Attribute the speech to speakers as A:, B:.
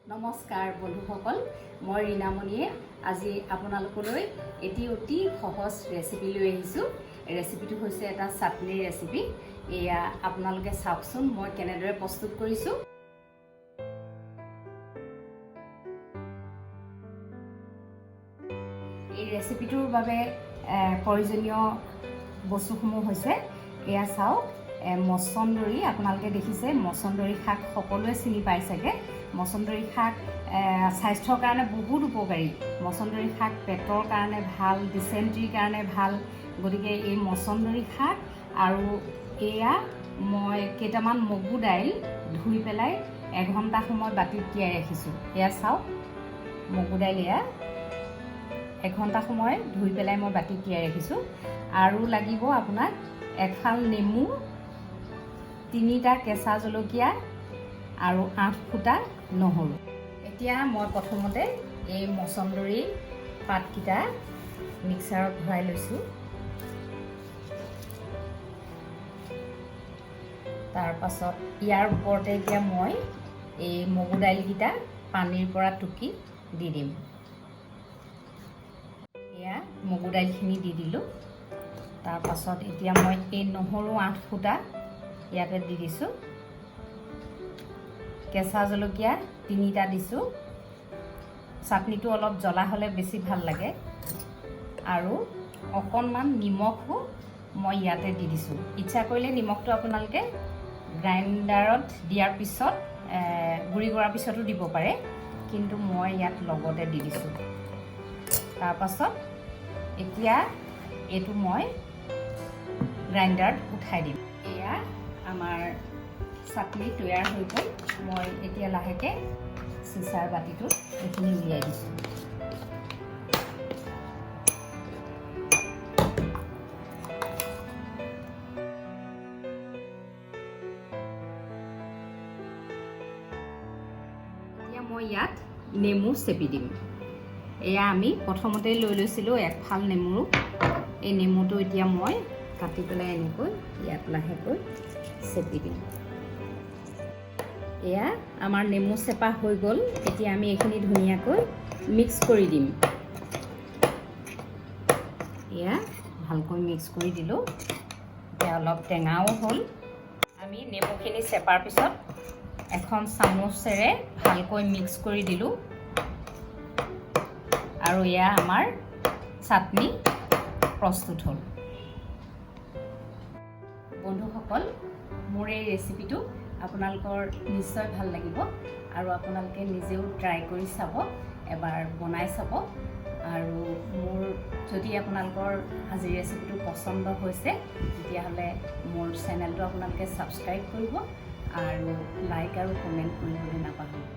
A: নমস্কাৰ বন্ধুসকল, মই ৰীণামণিয়ে আজি আপোনালোকলৈ এটি অতি সহজ ৰেচিপি লৈ আহিছোঁ। ৰেচিপিটো হৈছে এটা চাটনিৰ ৰেচিপি। এয়া আপোনালোকে চাওকচোন মই কেনেদৰে প্ৰস্তুত কৰিছোঁ। এই ৰেচিপিটোৰ বাবে প্ৰয়োজনীয় বস্তুসমূহ হৈছে, এয়া চাওক, মচন্দৰী। আপোনালোকে দেখিছে, মচন্দৰী শাক সকলোৱে চিনি পায় চাগে। মচন্দৰী শাক স্বাস্থ্যৰ কাৰণে বহুত উপকাৰী। মচন্দৰী শাক পেটৰ কাৰণে ভাল, ডিচেণ্ট্ৰিৰ কাৰণে ভাল। গতিকে এই মচন্দৰী শাক আৰু এয়া মই কেইটামান মগু দাইল ধুই পেলাই এঘণ্টা সময় বাতিত তিয়াই ৰাখিছোঁ। এয়া চাওক, মগু দাইল এয়া এঘণ্টা সময় ধুই পেলাই মই বাতিত তিয়াই ৰাখিছোঁ। আৰু লাগিব আপোনাক এফাল নেমু, তিনিটা কেঁচা জলকীয়া আৰু 8 ফুটা নহৰু। এতিয়া মই প্ৰথমতে এই মচন্দৰী পাতকেইটা মিক্সাৰত ভৰাই লৈছোঁ। তাৰপাছত ইয়াৰ ওপৰতে এতিয়া মই এই মগু দাইলকেইটা পানীৰ পৰা টুকি দি দিম। এয়া মগু দাইলখিনি দি দিলোঁ। তাৰপাছত এতিয়া মই এই নহৰু 8 ফুটা ইয়াতে দি দিছোঁ। কেঁচা জলকীয়া তিনিটা দিছোঁ। চাটনিটো অলপ জ্বলা হ'লে বেছি ভাল লাগে। আৰু অকণমান নিমখো মই ইয়াতে দি দিছোঁ। ইচ্ছা কৰিলে নিমখটো আপোনালোকে গ্ৰাইণ্ডাৰত দিয়াৰ পিছত, গুড়ি কৰাৰ পিছতো দিব পাৰে, কিন্তু মই ইয়াত লগতে দি দিছোঁ। তাৰপাছত এতিয়া এইটো মই গ্ৰাইণ্ডাৰত উঠাই দিম। এয়া আমাৰ চাটনি তৈয়াৰ হৈ গ'ল। মই এতিয়া লাহেকৈ চিচাৰ বাতিটোত এইখিনি উলিয়াই দিছোঁ। এতিয়া মই ইয়াত নেমু চেপি দিম। এয়া আমি প্ৰথমতেই লৈ লৈছিলোঁ এফাল নেমু। এই নেমুটো এতিয়া মই কাটি পেলাই এনেকৈ ইয়াত লাহেকৈ চেপি দিম। এয়া আমাৰ নেমু চেপা হৈ গ'ল। এতিয়া আমি এইখিনি ধুনীয়াকৈ মিক্স কৰি দিম। এয়া ভালকৈ মিক্স কৰি দিলোঁ। এতিয়া অলপ টেঙাও হ'ল। আমি নেমুখিনি চেপাৰ পিছত এখন চামুচেৰে ভালকৈ মিক্স কৰি দিলোঁ আৰু এয়া আমাৰ চাটনি প্ৰস্তুত হ'ল। বন্ধুসকল, মোৰ এই ৰেচিপিটো আপোনালোকৰ নিশ্চয় ভাল লাগিব আৰু আপোনালোকে নিজেও ট্ৰাই কৰি চাব, এবাৰ বনাই চাব। আৰু মোৰ যদি আপোনালোকৰ আজিৰ ৰেচিপিটো পচন্দ হৈছে, তেতিয়াহ'লে মোৰ চেনেলটো আপোনালোকে ছাবস্ক্ৰাইব কৰিব আৰু লাইক আৰু কমেণ্ট কৰিবলৈ নাপাহৰিব।